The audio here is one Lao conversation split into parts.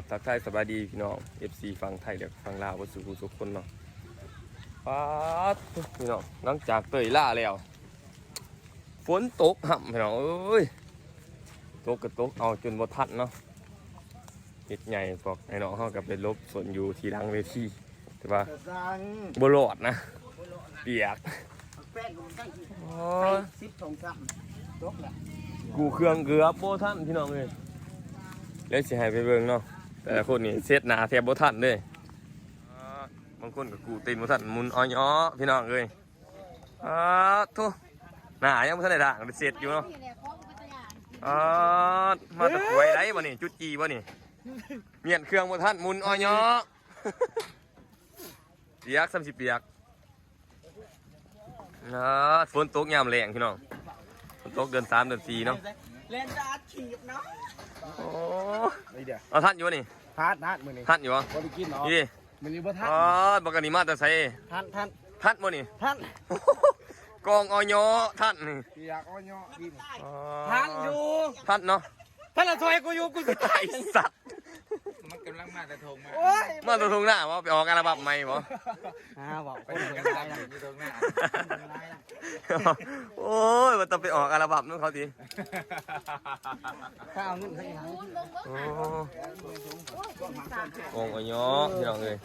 ທັກທາຍສະບາຍດີພີ່ນ້ອງ ເອັຟຊີ ຝັ່ງໄທ ແລະ ຝັ່ງລາວ ເບິດສູ່ຜູ້ສູ່ຄົນເນາະ. ປາດໂທ້ ພີ່ນ້ອງ ຫຼັງຈາກເຕີຍລາແລ້ວ ຝົນຕົກຫ້ຳພີ່ນ້ອງເອີຍ ຕົກກໍຕົກເອົາຈົນບໍ່ທັນເນາະ. ເຮັດໃຫຍ່ ພວກອ້າຍນ້ອງເຮົາກໍໄປຫຼົບສົນຢູ່ທີ່ຫຼັງເວທີ ແຕ່ວ່າ ກະສັງ ບໍ່ລອດນະ ປຽກ ແປ້ງກໍບໍ່ໃສ່ ໂອ້ຍ ໃສ່ສິບສອງຊ້ຳ ຈົບແລ້ວ ກູ້ເຄື່ອງເກືອບບໍ່ທັນພີ່ນ້ອງເອີຍ. ແລ້ວຊິໃຫ້ໄປເບິ່ງເນາະ ແຕ່ລະຄົນນີ້ເຊັດໜ້າແທບບໍ່ທັນເດ້. ບາງຄົນກໍກູ້ຕີນບໍ່ທັນ ໝຸນອ້ອຍອໍ້ ພີ່ນ້ອງເອີຍ. ອາໂທ້ ໜ້າຍັງບໍ່ທັນໄດ້ລ້າງ ເຊັດຢູ່ເນາະ. ອາ ມາແຕ່ກວຍໃດບໍ່ນີ້ ຈຸດຈີ່ບໍ່ນີ້ ມ້ຽນເຄື່ອງບໍ່ທັນ ໝຸນອ້ອຍຍໍ້ ປຽກ ສ່ຳຊິປຽກ. ອາ ຝົນຕົກຍາມແລ້ງພີ່ນ້ອງ ຝົນຕົກເດືອນສາມເດືອນສີ່ເນາະ. ແລ່ນຈະອັດຄລິບເນາະ. ໂອ້ ເອົາທັນຢູ່ບໍ່ນີ້ ທັນ ທັນ ມື້ນີ້ທັນຢູ່ບໍ່ ບໍ່ໄດ້ກິນເນາະ ນີ້ ມື້ນີ້ບໍ່ທັນ. ອໍ ບັກອັນນີ້ມາແຕ່ໃສ ທັນ ທັນ ທັນບໍ່ນີ້ ທັນ ກອງອ້ອຍຍໍ້ທັນນີ້ ຢາກອ້ອຍຍໍ້ກິນ ອໍ ທັນຢູ່ ທັນເນາະ. ທ່ານລະຊ່ອຍກູຢູ່ ກູຊິຕາຍ ໄອ້ສັດ ມັນກຳລັງມາແຕ່ທົ່ງນາ ໂອ້ຍ ມາແຕ່ທົ່ງນາບໍ່ ໄປອອກອັລບັມໃໝ່ບໍ່ ຫາເວົ້າ ໄປອອກອັລບັມຢູ່ທົ່ງນາ ໂອ້ຍ ວ່າຕ້ອງໄປອອກອັລບັມນຳເຂົາຕິ ຂ້າເອົາເງິນໃຫ້ຫຍັງ ໂອ້ ໂອ້ຍ ກອງອ້ອຍຍໍ້ ພີ່ນ້ອງເອີຍ.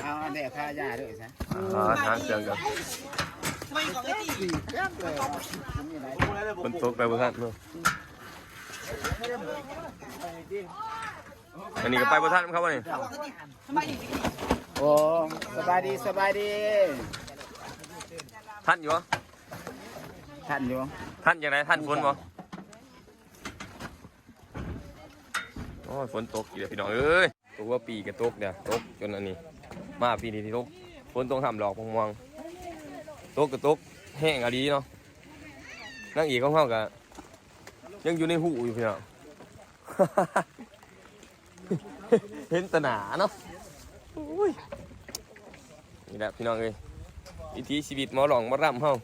ເອົາອັນແດກຄ່າຢາດ້ວຍຊະ ອ່າ ຫາເຄື່ອງກ່ອນ ມັນຕົກໄປບໍ່ທັນເນາະ. ອັນນີ້ກໍໄປບໍ່ທັນເຂົານີ້. ໂອ້ ສະບາຍດີ ສະບາຍດີ ທັນຢູ່ບໍ່ ທັນຢູ່ ທັນຈັ່ງໃດ ທັນຝົນບໍ່? ໂອ້ຍ ຝົນຕົກອີກແລ້ວພີ່ນ້ອງເອີຍ. ຕົກວ່າປີກະຕົກເດ້ ຕົກຈົນອັນນີ້ ມາປີນີ້ຕົກ ຝົນຕົກຫ້າມດອກມ່ວງໆ ຕົກກະຕົກແຮງອີ່ຫຼີເນາະ. ນາງເອກຂອງເຮົາກະຍັງຢູ່ໃນຫູຢູ່ພີ່ນ້ອງ ເຫັນແຕ່ໜ້າເນາະ. ໂອ້ຍ ນີ້ແຫຼະພີ່ນ້ອງເອີຍ ວິຖີຊີວິດໝໍລອງໝໍລຳເຮົາ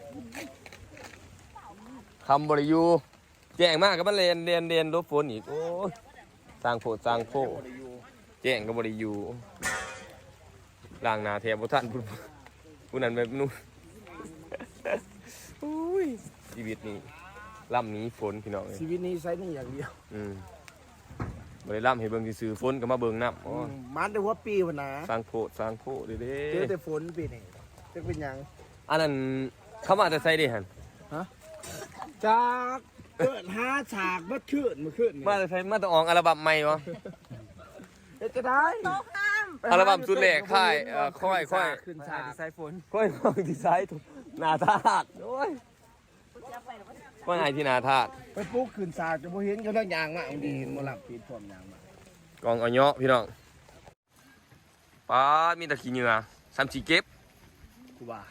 ຄ່ຳບໍ່ໄດ້ຢູ່. ແຈ້ງມາກໍມາແລ່ນ ແລ່ນ ແລ່ນຫຼົບຝົນອີກ ໂອ້ຍ ສ້າງໂພດສ້າງໂພ ແຈ້ງກໍບໍ່ໄດ້ຢູ່ ລ້າງໜ້າແທບບໍ່ທັນ ຜູ້ ຜູ້ນັ້ນແບບນຸ່ນ ໂອ້ຍ ຊີວິດນີ້ລຳໜີຝົນພີ່ນ້ອງເອີຍ ຊີວິດນີ້ໃຊ້ໜີຢ່າງດຽວ ອືມ ບໍ່ໄດ້ລຳໃຫ້ເບິ່ງຊື່ໆ ຝົນກໍມາເບິ່ງນຳ ໂອ້ຍ ອືມ ມາແຕ່ຫົວປີພຸ້ນນະ ສ້າງໂພດສ້າງໂພເດ້ ເຈີແຕ່ຝົນປີນີ້ ຈັກເປັນຫຍັງ ອັນນັ້ນ ເຂົາມາແຕ່ໃສເດ້ຫັ້ນ ຮະ ຈາກ ເອີ້ນຫາສາກເບິດຄືນມື້ຄືນນີ້ ມາແຕ່ໃສ ມາແຕ່ອອກອັລບັມໃໝ່ບໍ່ ເຮັດຈະໄດ້ ຕົກນ້ຳ ອັລບັມຊຸດແລກ ຄ້າຍ ເອີ ຄ້ອຍ ຄ້ອຍ ຂຶ້ນສາກທີ່ສາຍຝົນ ຄ້ອຍ ຄ້ອຍທີ່ສາຍໜ້າທາດ ໂອ້ຍ ຄ້ອຍໃຫ້ທີ່ໜ້າທາດ ໄປປຸກຂຶ້ນສາກຈະບໍ່ເຫັນ ກຳລັງຍ່າງມາ ດີເຫັນໝໍລຳປີນພວມຍ່າງມາ ກອງອ້ອຍຍໍ້ ພີ່ນ້ອງ. ປາດ ມີແຕ່ຂີ້ເຫຍື້ອ ສ່ຳຊິເກັບ ກູວ່າ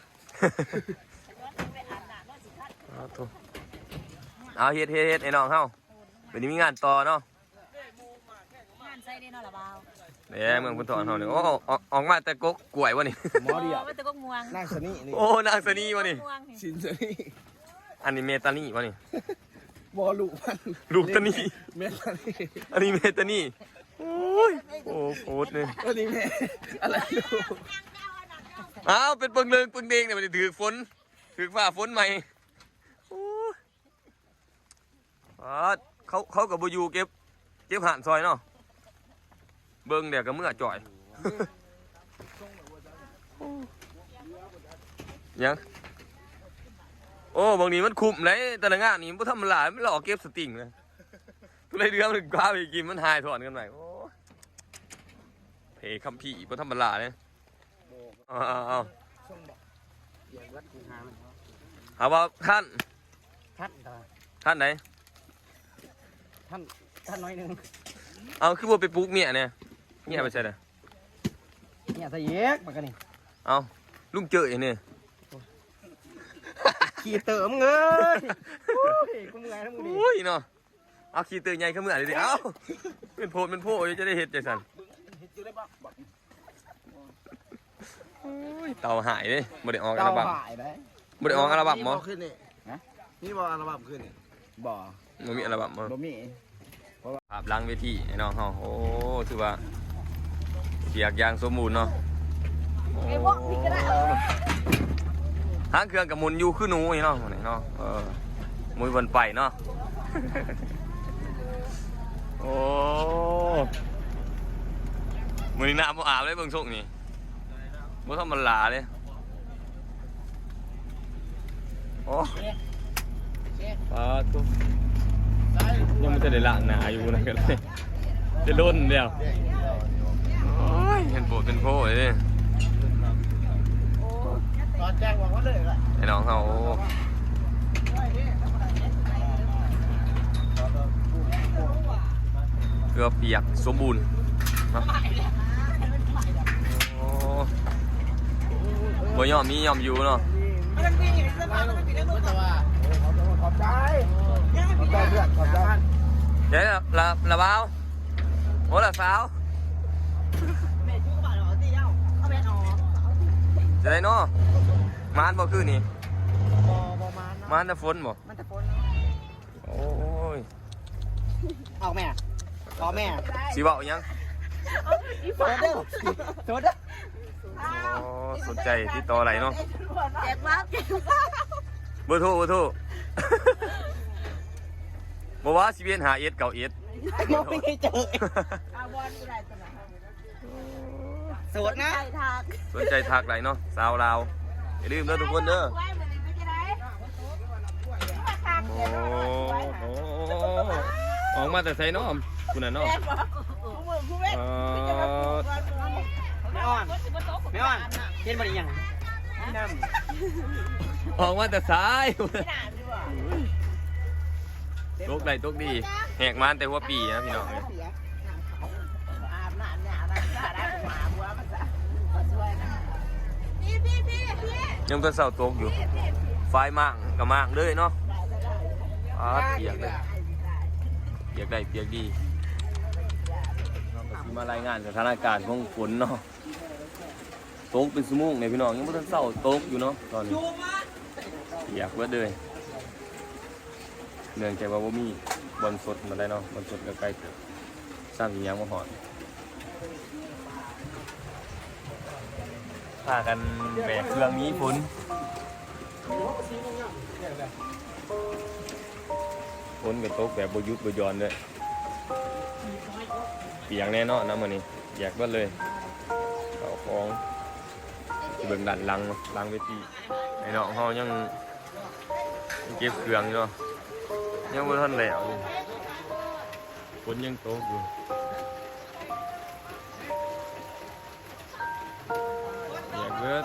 ເອົາໂທ້ ເອົາເຮັດ ເຮັດ ເຮັດ ໄອ້ນ້ອງເຮົາ ບັດນີ້ມີງານຕໍ່ເນາະ ງານໃສເດ້ເນາະລະບ່າວ ແຫຼະ ເມືອງໂພນທອງເຮົານີ້ ໂອ້ ອອກ ອອກມາແຕ່ກົກກ້ວຍບໍ່ນີ້ ໝໍດຽວ ໂອ້ ມາແຕ່ກົກມ່ວງ ນາງສະນີນີ້ ໂອ້ ນາງສະນີບໍ່ນີ້ ມ່ວງນີ້ ຊິນສະນີ ອັນນີ້ແມ່ຕານີບໍ່ນີ້ ບໍ່ ລູກມັນ ລູກຕານີ ແມ່ຕານີ ອັນນີ້ແມ່ຕານີ ໂອ້ຍ ໂອ້ ໂພດເລີຍ ອັນນີ້ແມ່ ອາລະລູກ ອ້າວ ເປັນປຶ້ງເລີງປຶ້ງເດງນີ້ ມັນຖືກຝົນ ຖືກຟ້າຝົນໃໝ່ ໂອ້ຍ ປາດ ເຂົາ ເຂົາກໍບໍ່ຢູ່ເກັບ ເກັບຮ້ານຊ່ອຍເນາະ ເບິ່ງແລ້ວກໍເມືອຈ່ອຍ ຫຍັງ ໂອ້ ບາງນີ້ມັນຄຸ້ມເດ້ ແຕ່ລະງານນີ້ບໍ່ທຳມະດາ ມັນຫຼອກເກັບສະຕິງເລີຍ ຜູ້ໃດເດືອມັນກວ່າໄປກິນ ມັນຫາຍຖອນກັນໄປ ໂອ້ ເພຄຳພີບໍ່ທຳມະດາເດ້ ເອົາ ເອົາ ເອົາ ຫາວ່າທ່ານ ທ່ານ ທ່ານໃດ ທ່ານ ທ່ານໜ້ອຍໜຶ່ງ ເອົາ ຄືບໍ່ໄປປຸກເມຍແດ່ ເມຍໄປໃສລະ ເມຍໃສອີກ ບັກອັນນີ້ ເອົາ ລຸງເຈີ້ຍນີ້ ຂີ້ເຕີມເອີຍ ໂອ້ຍ ກູເມື່ອຍນຳມຶງນີ້ ໂອ້ຍເນາະ ເອົາ ຂີ້ເຕີຍໃຫຍ່ຄືເມື່ອນີ້ຕິ ເອົາ ເປັນໂພດເປັນໂພຢູ່ ຈະໄດ້ເຮັດຈັ່ງຊັ້ນ ໂອ້ຍ ເຕົາຫາຍເດ້ ບໍ່ໄດ້ອອກອັລບັມ ເຕົາຫາຍໄດ໋ ບໍ່ໄດ້ອອກອັລບັມບໍ ມີບໍ່ຄືນນີ້ ຮະ ມີບໍ່ອັລບັມຄືນນີ້ ບໍ່ ບໍ່ມີອັລບັມບໍ ບໍ່ມີ ເພາະວ່າ ອັບຫຼັງເວທີໃຫ້ນ້ອງເຮົາ. ໂອ້ ຖືວ່າປຽກຢ່າງສົມບູນເນາະ. ໂອ້ ຫາງເຄື່ອງກໍໝູນຢູ່ຄືໜູນີ້ເນາະ ນີ້ເນາະ. ເອີ ບໍ່ມີບ່ອນໄປເນາະ. ໂອ້ ມື້ນີ້ນ້ຳບໍ່ອາບເລີຍ ເບິ່ງຊົງນີ້ ບໍ່ທຳມະດາເດ້. ໂອ້ ປາດໂທ້ ຍັງບໍ່ທັນໄດ້ລ້າງໜ້າຢູ່ນະ ຈະດົນແລ້ວ. ໂອ້ຍ ເຫັນໂປເປັນໂພເດ້ ຕອນແຈ້ງບອກມາເລີຍ ໄອ້ນ້ອງເຮົາ. ເກືອບປຽກສົມບູນເນາະ. ໂອ້ ບໍ່ຍອມມີຍອມຢູ່ເນາະ. ຂອບໃຈ ຂອບໃຈເພື່ອນ ຂອບໃຈ. ເດ້ລະ ລະ ລະບ່າວ ໂອ້ ລະສາວ ຈັ່ງໃດເນາະ ມານບໍ່ຄືນນີ້? ບໍ່ ບໍ່ມານເນາະ ມານແຕ່ຝົນບໍ່? ມາແຕ່ຝົນເນາະ. ໂອ້ຍ ເອົາແມ່ ເອົາແມ່ ຊິເວົ້າຫຍັງ? ໂທດເດີ ໂທດເດີ. ອໍ ສົນໃຈຕິດຕໍ່ໄດ້ເນາະ. ເບີໂທ ເບີໂທ ບໍ່ວ່າ ສິບເອັດ ຫ້າເອັດ ເກົ້າເອັດ ບໍ່ມີເຈີ. ໂສດນະ ສົນໃຈທັກ ສົນໃຈທັກໄດ້ເນາະ ສາວລາວ. ຢ່າລືມເດີທຸກຄົນເດີ. ໂອ້ ໂອ້ ອອກມາແຕ່ໃສເນາະ ພຸ້ນນະເນາະ. ເອີ ແມ່ອອນ ແມ່ອອນ ເຫັນບໍ່ນີ້ຫຍັງ? ນ້ຳ ອອກມາແຕ່ໃສ? ຕົກໄດ້ຕົກດີ ແຫກມານແຕ່ຫົວປີນະພີ່ນ້ອງເອີຍ. ຍັງແຕ່ເຊົ້າຕົກຢູ່ ຝາຍມ້າງກໍມ້າງເລີຍເນາະ. ປາດ ປຽກເລີຍ ປຽກໄດ້ປຽກດີ. ເຮົາກໍຊິມາລາຍງານສະຖານະການຂອງຝົນເນາະ. ຕົກເປັນຊົ່ວໂມງເລີຍພີ່ນ້ອງ ຍັງບໍ່ທັນເຊົາ ຕົກຢູ່ເນາະຕອນນີ້. ປຽກເບິດເລີຍ ເນື່ອງຈາກວ່າບໍ່ມີບ່ອນສົດປານໃດເນາະ ບ່ອນສົດກໍໄກເຕີບ ຊ້ຳຊິຍ່າງບໍ່ຮອດ. ພາກັນແບກເຄື່ອງໜີຝົນ ຝົນກໍຕົກແບບບໍ່ຢຸດບໍ່ຢ່ອນເລີຍ. ປຽກແນ່ນອນນະມື້ນີ້ ປຽກເບິດເລີຍ ເຂົ້າຂອງ. ເບິ່ງດ້ານຫຼັງເນາະ ຫຼັງເວທີ ໄອ້ນ້ອງເຮົາຍັງເກັບເຄື່ອງຢູ່ເນາະ ຍັງບໍ່ທັນແລ້ວຢູ່ ຝົນຍັງຕົກຢູ່. ປຽກເບິດ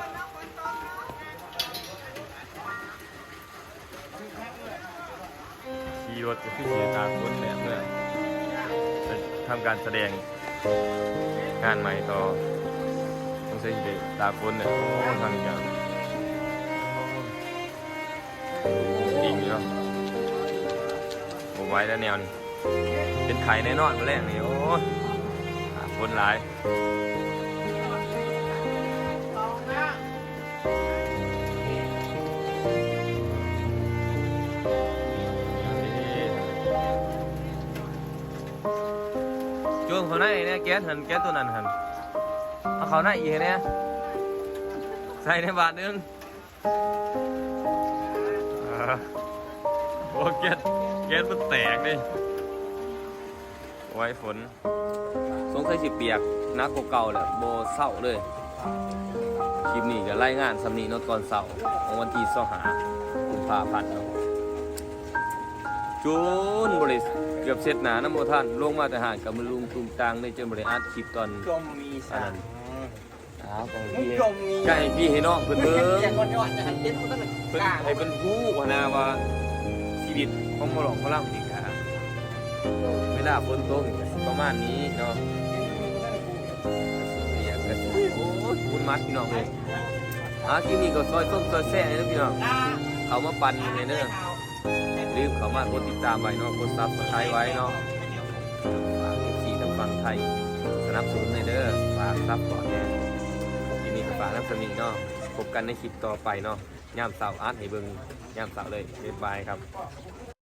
ຂີ່ລົດກໍຄືຊິຕາກຝົນແຫຼະ ເພື່ອໄປທຳການສະແດງງານໃໝ່ຕໍ່ ສົງໄສຊິໄດ້ຕາກຝົນແຫຼະ. ໂອ້ ທາງນີ້ກໍ ອີງຢູ່ເນາະ ບໍ່ໄຫວແລ້ວແນວນີ້ ເປັນໄຂ້ແນ່ນອນມື້ແລງນີ້. ໂອ້ຍ ຝົນຫຼາຍ. ໂຈນເຂົ້າໃນແດ່ ແກນຫັ້ນ ແກນໂຕນັ້ນຫັ້ນ ເອົາເຂົ້າໃນອີກໃຫ້ແດ່ ໃສ່ໃນບາດໜຶ່ງ. ເອີ ໂອ້ ແກນ ແກນມັນແຕກເດ້. ໂອ້ຍ ຝົນ ສົງໄສຊິປຽກໜັກກວ່າເກົ່າແຫຼະ ບໍ່ເຊົາເລີຍ. ຄລິບນີ້ກໍລາຍງານສ່ຳນີ້ເນາະ ຕອນເຊົ້າຂອງວັນທີຊາວຫ້າ ກຸມພາພັນເນາະ. ຈົນບໍ່ໄດ້ ເກືອບເຊັດໜ້ານຳບໍ່ທັນ ລົງມາແຕ່ຮ້ານກໍມາລຸງຕຸງຕັງເລີຍ ຈົນບໍ່ໄດ້ອັດຄລິບຕອນ ອັນນັ້ນ. ອ້າວ ກໍໃຫ້ພີ່ ກໍໃຫ້ພີ່ໃຫ້ນ້ອງເພິ່ນເບິ່ງ ເພິ່ນ ໃຫ້ເພິ່ນຮູ້ຫັ້ນນະວ່າຊີວິດຂອງໝໍຫຼອກໝໍລຳນີ້ກະ ເວລາຝົນຕົກນີ້ກະຊິປະມານນີ້ເນາະ. ໂອ້ຍ ບຸນມັດພີ່ນ້ອງເອີຍ. ອ່າ ຄລິບນີ້ກໍຊ່ອຍຊົມຊ່ອຍແຊໃຫ້ເດີພີ່ນ້ອງ ເຂົ້າມາປັ່ນໃຫ້ເດີ. ຢ່າລືມເຂົ້າມາກົດຕິດຕາມໄວ້ເນາະ ກົດຊັບສະໄຄຣບ໌ໄວ້ເນາະ. ຝາກເອັຟຊີທາງຝັ່ງໄທສະໜັບສະໜູນແດ່ເດີ ຝາກຊັບພອດແດ່. ຄລິບນີ້ກໍຝາກນຳສ່ຳນີ້ເນາະ ພົບກັນໃນຄລິບຕໍ່ໄປເນາະ. ຍາມເຊົ້າອັດໃຫ້ເບິ່ງຍາມເຊົ້າເລີຍ. ບາຍບາຍຄັບ.